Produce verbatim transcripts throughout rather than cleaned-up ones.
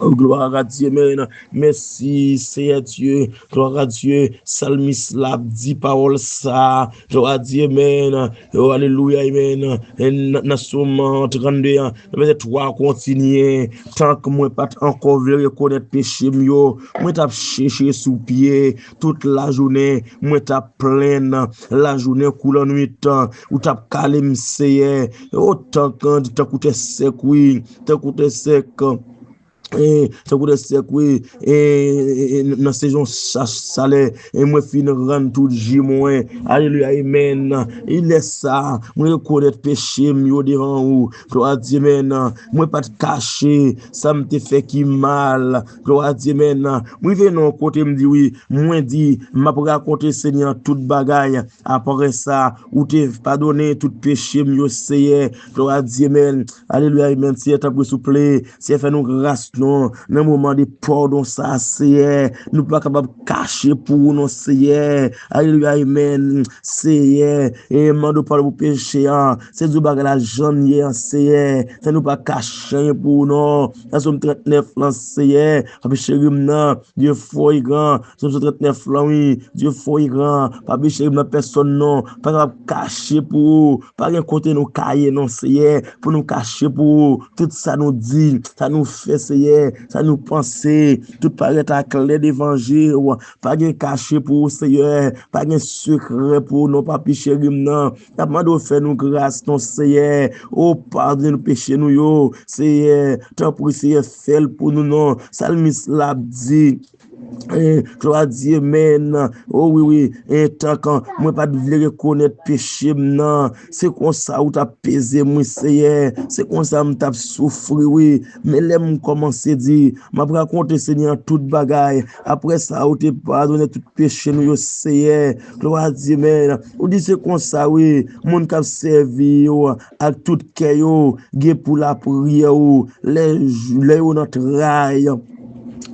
Oh, gloire à Dieu, amen. Mèsi, Seyè Dye. Gloire à Dieu. Salmis la ap di pawòl sa. Gloire à Dieu, amen. Oh, alelouya, amen. E nan, nan Sòm trannde an, nan vèsè twa kontinye. Tank mwen pa t ankò vle rekonèt peche m yo, mwen t ap chèche sou pye tout lajounen, mwen t ap plenn lajounen kou lannwit. Ou t ap kale m, Seyè. O tank, tank ou te sèk, wi. Tank ou te sèk. E, tankou de sèk, wi, e, e, e, nan sezon chach salè, e mwen fin rann tout ji mwen. Alelouya, amen. E lè sa, mwen rekonèt peche m yo devan ou. Gloire à Dieu, amen. Mwen pa t kache sa m te fè ki mal. Gloire à Dieu, amen. Mwen rive nan yon kote, m di, wi, mwen di, m ap rakonte Senyè an tout bagay. Apre sa, ou te padone tout peche m yo, Seyè. Gloire à Dieu, amen. Alelouya, amen. Seyè, tanpri, souple, Seyè, fè nou gras, non. Nan moman de padon sa, Seyè, nou pa kapab kache pou ou, non, Seyè. Alelouya, amen. Seyè, e mande w padon pou peche an. Se di w bagay la jan l ye an, Seyè. Fè nou pa kache anyen pou ou, non. Nan Sòm trannèf lan, Seyè, papi cheri m nan, Dye fò e gran. Sòm trannèf lan, wi. Dye fò e gran. Papi cheri m nan, pèsòn, non, pa kapab kache pou ou. Pa gen kote nou ka ye, non, Seyè, pou nou kache pou ou. Tout sa nou di, sa nou fè, Seyè, sa nou panse, tout parèt aklè devan je w. Pa gen kache pou ou, Seyè. Pa gen sekrè pou ou, non, papi cheri m nan. N ap mande w fè nou gras, non, Seyè. O, padone nou peche nou yo, Seyè. Tanpri, Seyè, fè l pou nou, non. Salmis la ap di, e, gloire à Dieu, amen. O wi, wi. E tank mwen pa t vle rekonèt peche m nan, se konsa ou t ap peze m, wi, Seyè. Se konsa m t ap soufri, wi. Men lè m kòmanse di, m ap rakonte Senyè an tout bagay. Apre sa, ou te padone tout peche nou yo, Seyè. Gloire à Dieu, amen. Ou di se konsa, wi, moun k ap sèvi yo ak tout kè yo gen pou lapriyè ou lè, lè yo nan tray.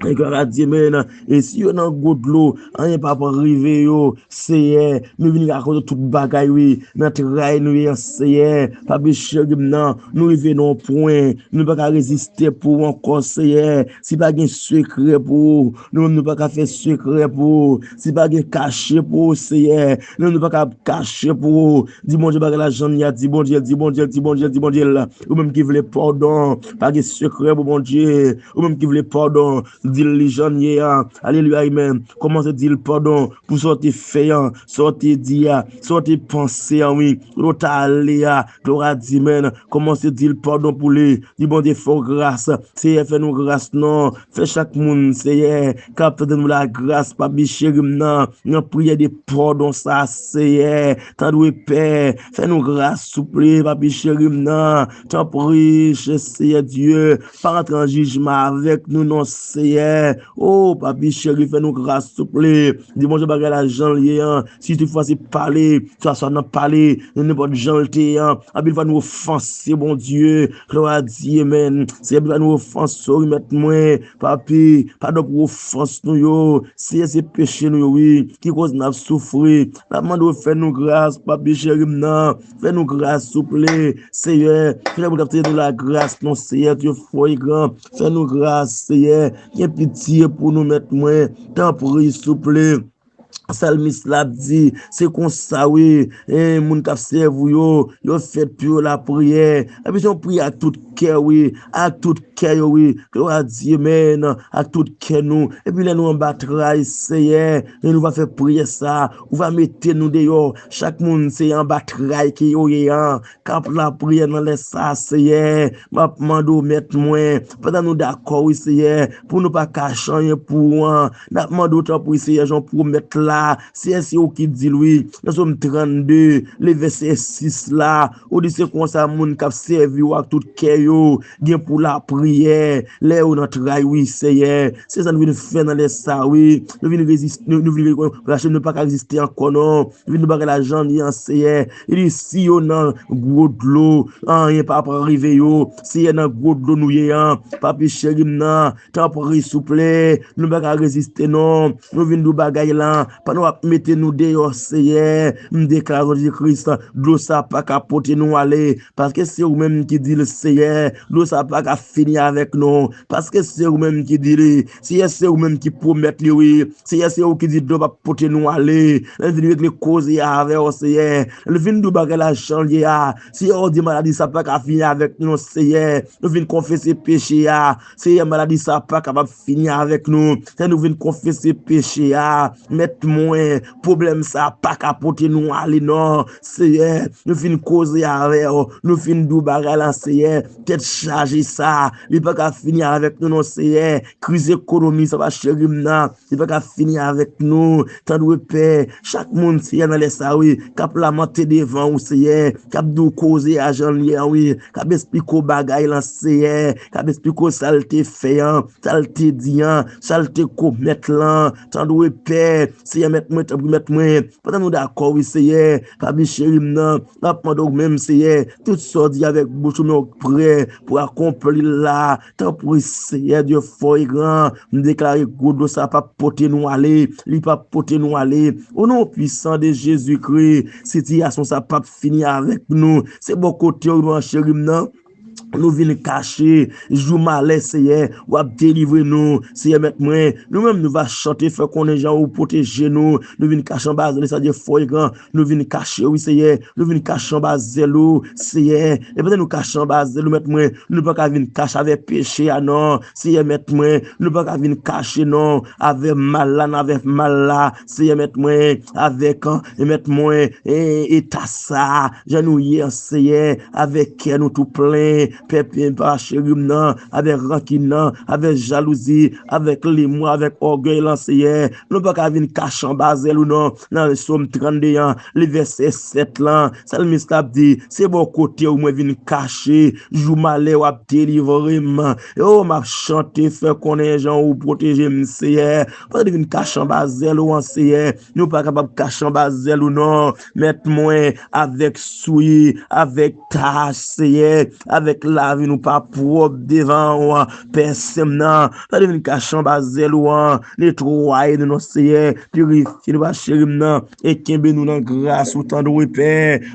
E gloire à Dieu, amen. E si yo nan gwo dlo, anyen p ap rive yo, Seyè. Nou vin rakonte tout bagay, wi, nan tray nou ye an, Seyè. Papi cheri m nan, nou rive nan yon pwen, nou pa ka reziste pou ou ankò, Seyè. Si pa gen sekrè pou ou, nou menm nou pa ka fè sekrè pou ou. Si pa gen kache pou ou, Seyè, nou menm nou pa ka kache pou ou. Di Bondye bagay la jan l ye a, di Bondye, di Bondye, di Bondye, di Bondye. Ou menm ki vle padon, pa gen sekrè pou Bondye. Ou menm ki vle padon, di l li jan l ye a. Alelouya, amen. Kòmanse di l padon pou sa w te fè an, sa w te di a, sa w te panse an, wi. Kote w t ale a, gloire à Dieu, amen. Kòmanse di l padon pou li. Di Bondye fè w gras. Seyè, fè nou gras, non. Fè chak moun, Seyè, k ap tande nou lagras, papi cheri m nan, nan priyè de padon sa, Seyè. Tande, Pè, fè nou gras, souple, papi cheri m nan. Tanpri, chè Seyè Dye, pa rantre an jijman avèk nou, non, Seyè. O, papi cheri, fè nou gras, souple. Di Bondye bagay la jan l ye an. Si toutfwa se pale, swa, swa nan pale, nan nenpòt jan l te ye an. Anpil fwa nou ofanse Bondye. Gloire à Dieu, amen. Seyè, anpil fwa nou ofanse w, wi, mèt mwen. Papi, padon pou ofans nou yo. Seyè, se peche nou yo, wi, ki koz n ap soufri. N ap mande w fè nou gras, papi cheri m nan. Fè nou gras, souple. Seyè, fè moun k ap tande nou lagras, non, Seyè, Dye fò e gran. Fè nou gras, Seyè. Gen pitye pou nou, mèt mwen. Tanpri, souple. Salmis la ap di, se konsa, wi, e, moun k ap sèvi w yo, yo fèt pou yo lapriyè. Epi se yon priyè ak tout kè, wi, ak tout kè yo, wi. Gloire à Dieu, amen. Ak tout kè nou. Epi lè nou anba tray, Seyè, lè nou va fè priyè sa, ou va mete nou deyò. Chak moun, se anba tray ke yo ye an. K ap lapriyè nan lè sa, Seyè. M ap mande w, mèt mwen, pandan nou dakò, wi, Seyè, pou nou pa kache anyen pou ou an. N ap mande w, tanpri, Seyè, jan w pwomèt la, Seyè, se ou ki di l, wi. Nan Sòm trannde, le vèsè sis la, ou di se konsa moun k ap sèvi w ak tout kè yo gen pou lapriyè lè yo nan tray, wi, Seyè. Se sa nou vin fè nan lè sa, wi. Nou vin rezis-, nou, nou vin rache, nou pa ka reziste ankò, non. Vin nou bagay la jan l ye an, Seyè. Li di, si yo nan gwo dlo, anyen p ap rive yo. Seyè, nan gwo dlo nou ye an, papi cheri m nan, tanpri, souple, nou pa ka reziste, non. Nou vin di w bagay la, p Pandan w ap mete nou deyò, Seyè, m deklare o non de Jezi Kris, dlo sa pa ka pote nou ale. Paske se ou menm ki di l, Seyè, dlo sa pa ka fini avèk nou. Paske se ou menm ki di li. Seyè, se ou menm ki pwomèt li, wi. Seyè, se ou ki di dlo p ap pote nou ale. Lè n vin regle koze a avè w, Seyè. Lè n vin di w bagay la jan l ye a. Seyè, ou di maladi sa pa ka fini avèk nou, non, Seyè. Nou vin konfese peche a. Seyè, maladi sa pa kapab fini avèk nou. Seyè, nou vin konfese peche a. Mèt mwen, pwoblèm sa pa ka pote nou ale, non. Seyè, nou fin koze avè w. Nou fin di w bagay la, Seyè. Tèt chaje sa. Li pa ka fini avèk nou, non, Seyè. Kriz ekonomi sa, papa cheri m nan. Li pa ka fini avèk nou. Tande, Pè, chak moun, Seyè, nan lè sa, wi, k ap lamante devan ou, Seyè, k ap di w koze a jan l ye an, wi, k ap esplike w bagay lan, Seyè, k ap esplike w sa l te fè an, sa l te di an, sa l te komèt lan. Tande, Pè, Seyè, mèt mwen, tanpri, mèt mwen, pandan nou dakò, wi, Seyè, papi cheri m nan, m ap mande w menm, Seyè, tout sa w di avèk bouch ou, men w prè pou akonpli l la. Tanpri, Seyè Dye fò e gran, m deklare gwo dlo sa p ap pote nou ale, li p ap pote nou ale. O non pwisan de Jezikri, sitiyasyon sa p ap fini avèk nou. Se bò kote w, papa cheri m nan. Nou vin kache, jou malè, Seyè, w ap delivre nou. Seyè, mèt mwen, nou menm, nou va chante, fè konnen jan ou pwoteje nou. Nou vin kache anba zèl sa, Dye fò e gran. Nou vin kache, wi, Seyè. Nou vin kache anba zèl ou, Seyè. E pandan nou kache anba zèl ou, mèt mwen, nou pa ka vin kache avè peche a, non. Seyè, mèt mwen, nou pa ka vin kache, non, avè mal la, nan avè mal la. Seyè, mèt mwen, avèk, e mèt mwen, e, eta sa, jan nou ye an, Seyè, avèk kè nou tou plen, pèp, papa cheri m nan, avèk rankin nan, avèk jalouzi, avèk lemwa, avèk ògèy lan, Seyè. Nou pa ka vin kache anba zèl ou, non. Nan Sòm trannde an, li vèsè sèt lan, salmis la ap di, se bò kote ou mwen vin kache, jou malè w ap delivre m. O, m ap chante, fè konnen jan ou pwoteje m, Seyè. Pandan nou vin kache anba zèl ou an, Seyè, nou pa kapab kache anba zèl ou, non. Mèt mwen, avèk souyi, avèk tach, Seyè, avèk lavi nou pa pwòp devan ou, Pè Sen m nan. Pandan nou vin kache anba zèl ou an, netwaye nou, non, Seyè, pirifye nou, papa cheri m nan, e kenbe nou nan gras ou, tande, wi, Pè.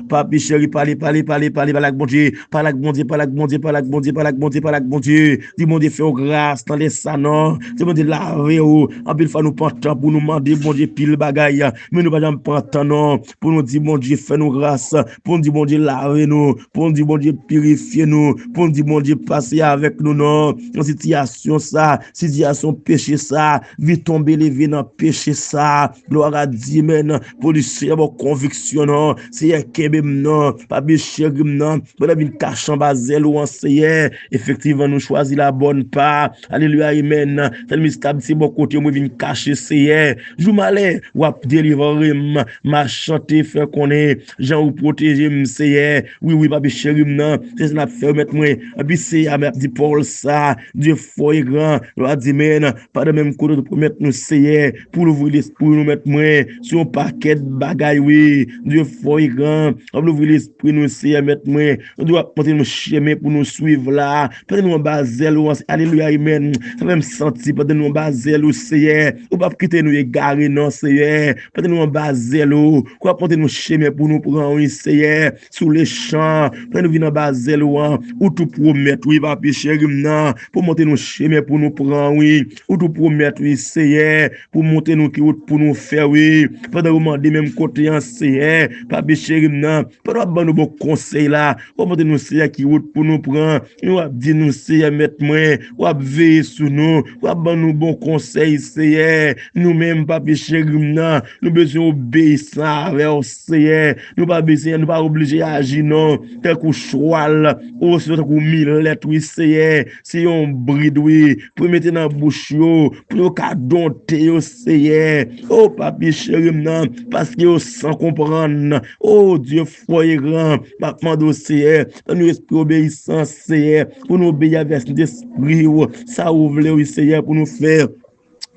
Papi cheri, pale, pale, pale, pale, pale ak Bondye, pale ak Bondye, pale ak Bondye, pale ak Bondye, pale ak Bondye, pale ak Bondye. Di Bondye fè w gras nan lè sa, non. Di Bondye lave w. Anpil fwa nou pran tan pou nou mande Bondye pil bagay, men nou pa janm pran tan, non, pou nou di Bondye fè nou gras, pou nou di Bondye lave nou, pou nou di Bondye pirifye nou, pou nou di Bondye pase avèk nou, non. Nan sitiyasyon sa, sitiyasyon peche sa, vi tonbe leve nan peche sa. Glwa a Dye, men pou li, Seyè, ban w konviksyon, non. Seyè, kenbe m, non. Papi cheri m nan, pandan vin kache anba zèl ou an, Seyè. Efektivman, nou chwazi la bòn pa. Alelouya, amèn. Salmis la ap di, se bò kote mwen vin kache, Seyè. Jou malè, w ap delivre m. M a chante, fè konnen jan ou pwoteje m, Seyè. Wi, wi, papi cheri m nan. Se sa n ap fè, mèt mwen. Epi Seyè a ap di pawòl sa. Dye fò e gran. Glwa a Dye, men. Pandan menm kote ou te pwomèt nou, Seyè, pou louvri lespri nou, mèt mwen, sou yon pakèt bagay, wi. Dye fò e gran, w ap louvri lespri nou, Seyè, mèt mwen. Ou di w ap montre nou chemen pou nou swiv la. Pandan nou anba zèl ou an, alelouya, amèn. Sa fè m santi pandan nou anba zèl ou, Seyè, ou p ap kite nou egare, non, Seyè. Pandan nou anba zèl ou, w ap montre nou chemen pou nou pran, wi, Seyè. Sou lechan, pandan nou vin anba zèl ou an, ou tou pwomèt, wi, papi cheri m nan, pou montre nou chemen pou nou pran, wi. Ou tou pwomèt, wi, Seyè, pou montre nou ki wout pou nou fè, wi. Pandan ou mande menm kote an, Seyè, papi cheri m nan, pandan w ap ban nou bon konsèy la, ou montre nou, Seyè, ki wout pou nou pran. Nou ap di nou, Seyè, mèt mwen, w ap veye sou nou, w ap ban nou bon konsèy, Seyè. Nou menm, papi cheri m nan, nou bezwen obeyisan avè w, Seyè. Nou pa bezwen, nou pa oblije aji, non. Tankou chwal, osnon tankou milèt, wi, Seyè. Se yon brid, wi, pou yo mete nan bouch yo, pou yo ka donte yo, Seyè. O, papi cheri m nan, paske yo san konprann. O, Dye fò e gran, m ap mande w, Seyè, ban nou espri obeyisans, Seyè, pou nou obeyi avèk Sentespri w, sa ou vle, wi, Seyè, pou nou fè.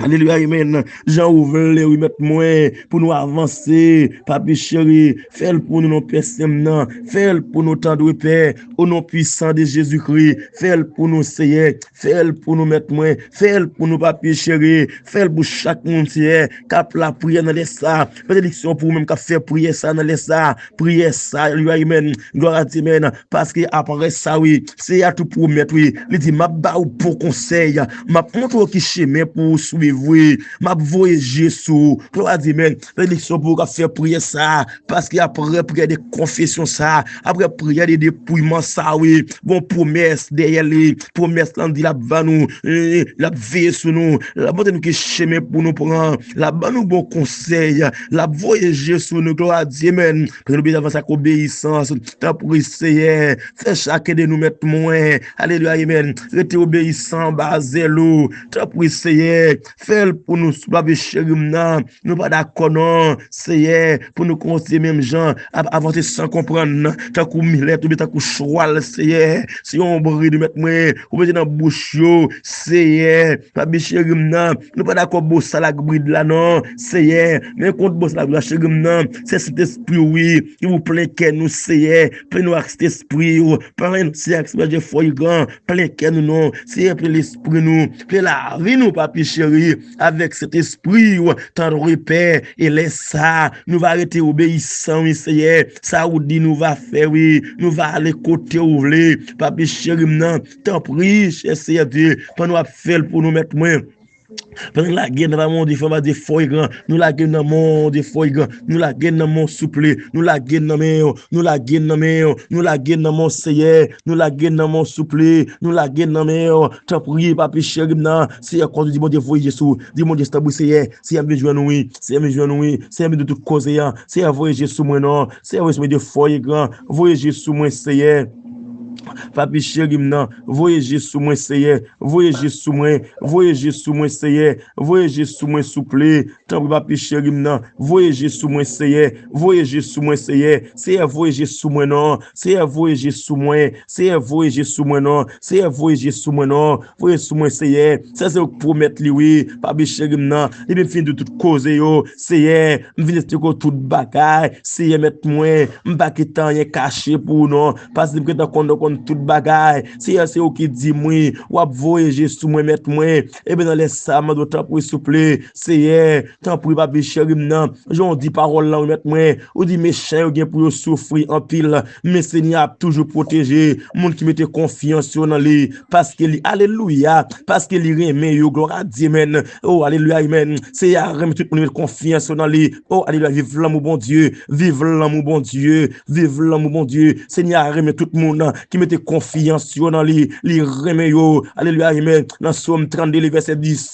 Alelouya, amen. Jan ou vle, wi, mèt mwen, pou nou avanse, papi cheri, fè l pou nou, non, Pè Sen m nan, fè l pou nou, tandre Pè, o non pwisan de Jezikri, fè l pou nou, Seyè, fè l pou nou, mèt mwen, fè l pou nou, papi cheri, fè l pou chak moun, Seyè, k ap lapriyè nan lè sa, benediksyon pou ou menm k ap fè priyè sa nan lè sa, priyè sa, alelouya, amen, glwa a Dye, amen, paske apre sa, wi, Seyè a tou pwomèt, wi, li di, m ap ba ou bon konsèy, m ap montre w ki chemen pou ou swiv, wi, m ap voye je sou ou, glwa a Dye, amen, benediksyon pou ou k ap fè priyè sa, paske apre priyè de konfesyon sa, apre priyè de depouyeman sa, wi, gon pwomès dèyè li, pwomès lan di l ap ba nou, eh, l ap veye sou nou, l ap montre nou ki chemen pou nou pran, l ap ban nou bon konsèy, l ap voye je sou nou, glwa a Dye, amen. Pou nou byen avanse ak obeyisans, tanpri, Seyè, fè chaken de nou, mèt mwen, alelouya, amen, rete obeyisan anba zèl ou, tanpri, Seyè, fè l pou nou, papi cheri m nan, nou pa dakò non, Seyè, pou nou kontinye menm jan, ap avanse san konprann, tankou milèt oubyen tankou chwal, Seyè, se yon brid, mèt mwen, ou mete nan bouch yo, Seyè, papi cheri m nan, nou pa dakò bosal ak brid la non, Seyè, men kont bosal ak brid la, cheri m nan, se Sentespri w, wi, ki pou plen kè nou, Seyè, plen nou ak Sentespri w, plen nou, Seyè, ak Sentespri w, plen kè nou non, Seyè, plen lespri nou, plen lavi nou, papi cheri, avèk Sentespri w, tandre Pè, e lè sa, nou va rete obeyisan, wi, Seyè. Sa ou di, nou va fè, wi. Nou va ale kote ou vle. Papi cheri m nan, tanpri, chè Seyè Dye, pandan w ap fè l pou nou, mèt mwen. Pandan n lage nan men w, Dye fò, Dye fò e gran. Nou lage nan men w, Dye fò e gran. Nou lage nan men w, souple. Nou lage nan men w. Nou lage nan men w. Nou lage nan men w, Seyè. Nou lage nan men w, souple. Nou lage nan men w. Tanpri, papi cheri m nan. Seyè, kòm di Bondye voye je sou, di Bondye tanpri, Seyè. Seyè, m vin jwenn ou, wi. Seyè, m vin jwenn ou, wi. Seyè, m vin de tout koze a. Seyè, voye je sou mwen non. Seyè, voye je sou mwen de fò e gran. Voye je sou mwen, Seyè. Papi cheri m nan, voye je sou mwen, Seyè. Voye je sou mwen. Voye je sou mwen, Seyè. Voye je sou mwen, souple. Tanpri, papi cheri m nan, voye je sou mwen, Seyè. Voye je sou mwen, Seyè. Seyè, voye je sou mwen non. Seyè, voye je sou mwen. Seyè, voye je sou mwen non. Seyè, voye je sou mwen non. Voye sou mwen, Seyè. Seyè, se ou k pwomèt li, wi. Papi cheri m nan, li menm fin di tout koze yo. Seyè, m vin esplike w tout bagay. Seyè, mèt mwen, m pa kite anyen kache pou ou non. Paske m gentan konn, konn tout bagay. Seyè, se ou ki di m, wi, w ap voye je sou mwen, mèt mwen. Ebyen, nan lè sa, m mande w tanpri, souple. Seyè, tanpri, papi cheri m nan. Jan w di pawòl lan, wi, mèt mwen. Ou di mechan yo gen pou yo soufri anpil. Men Senyè a ap toujou pwoteje moun ki mete konfyans yo nan li. Paske li, alelouya, paske li renmen yo, glwa a Dye, amen. O, alelouya, amen. Seyè a renmen tout moun ki mete konfyans yo nan li. O, alelouya, viv lanmou Bondye, viv lanmou Bondye, viv lanmou Bondye. Senyè a renmen tout moun ki mete konfyans yo nan li. Li renmen yo. Alelouya, amen. Nan Sòm trannde, vèsè dis,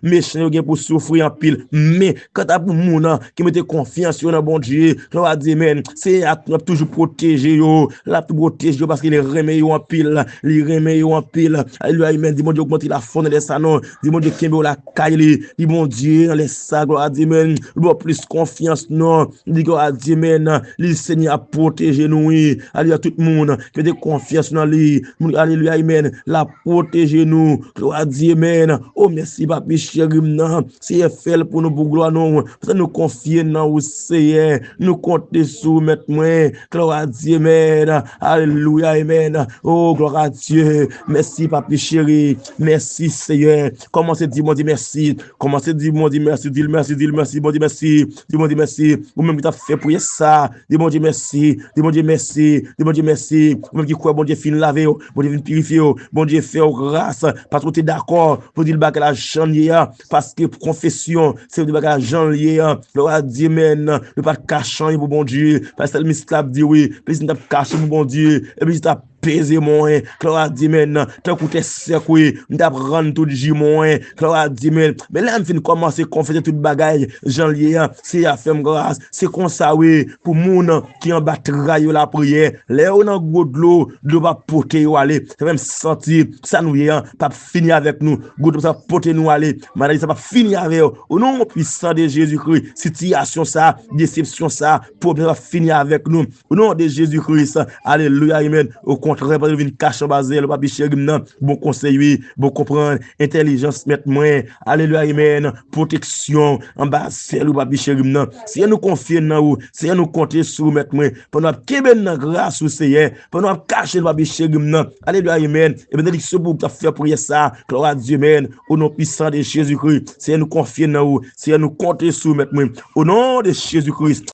mechan yo gen pou soufri anpil. Men, kanta pou moun ki mete konfyans yo nan Bondye, glwa a Dye, amen. Seyè a ap toujou pwoteje yo. L ap pwoteje yo paske li renmen yo anpil. Li renmen yo anpil. Alelouya, amen. Di Bondye ogmante lafwa w nan lè sa non. Di Bondye kenbe w lakay li. Di Bondye nan lè sa, glwa a Dye, amen. Li ba w plis konfyans non. Di glwa a Dye, amen. Li Senyè ap pwoteje nou, wi. Alelouya, tout moun ki mete konfyans nan li. Moun, alelouya, amen. L ap pwoteje nou. Glwa a Dye, amen. O, mèsi, papi cheri m nan. Seyè, fè l pou nou, pou glwa non. Paske nou konfye nan ou, Seyè. Nou konte sou ou, mèt mwen. Glwa a Dye, amen. Alelouya, amen. O, glwa a Dye. Mèsi, papi cheri. Mèsi, Seyè. Kòmanse di Bondye mèsi. Kòmanse di Bondye mèsi. Di l mèsi, di l mèsi, Bondye mèsi. Di Bondye mèsi. Ou menm ki t ap fè priyè sa. Di Bondye mèsi. Di Bondye mèsi. Di Bondye mèsi. Ou menm ki kwè Bondye fin lave w. Bondye vin pirifye w. Bondye fè w gras. Paske w te dakò pou di l bagay la jan l ye a. Paske konfesyon, se pou di bagay la jan l ye a. Glwa a Dye, amen. Nou pa t kache anyen pou Bondye. Paske sèlmis la ap di wi. Plis m t ap kache pou Bondye. Epi li t ap peze mwen. Glwa a Dye, amen. Tankou tè sèk, wi. M t ap rann tout ji mwen. Glwa a Dye, amen. Men lè m fin kòmanse konfese tout bagay, jan l ye a, Seyè a fè m gras. Se konsa, wi, pou moun ki anba tray yo lapriyè. Lè yo nan gwo dlo, dlo p ap pote yo ale. Sa fè m santi sa nou ye a p ap fini avèk nou. Gwo dlo sa p ap pote nou ale. Maladi sa p ap fini avè yo. O non pwisan de Jezikri, sitiyasyon sa, desepsyon sa, pwoblèm sa p ap fini avèk nou. O non de Jezikri, alelouya, amen. O kontrè, pandan nou vin kache anba zèl ou, papi cheri m nan. Bon konsèy, wi, bon konprann, entèlijans, mèt mwen. Alelouya, amèn. Pwoteksyon anba zèl ou, papi cheri m nan. Seyè, nou konfye n nan ou. Seyè, nou konte sou ou, mèt mwen. Pandan w ap kenbe n nan gras ou, Seyè. Pandan w ap kache n, papi cheri m nan. Alelouya, amèn. E benediksyon pou ou k ap fè priyè sa. Glwa a Dye, amèn. O non pwisan de Jezi Kris. Seyè, nou konfye n nan ou. Seyè, nou konte sou ou, mèt mwen. O non de Jezi Kris.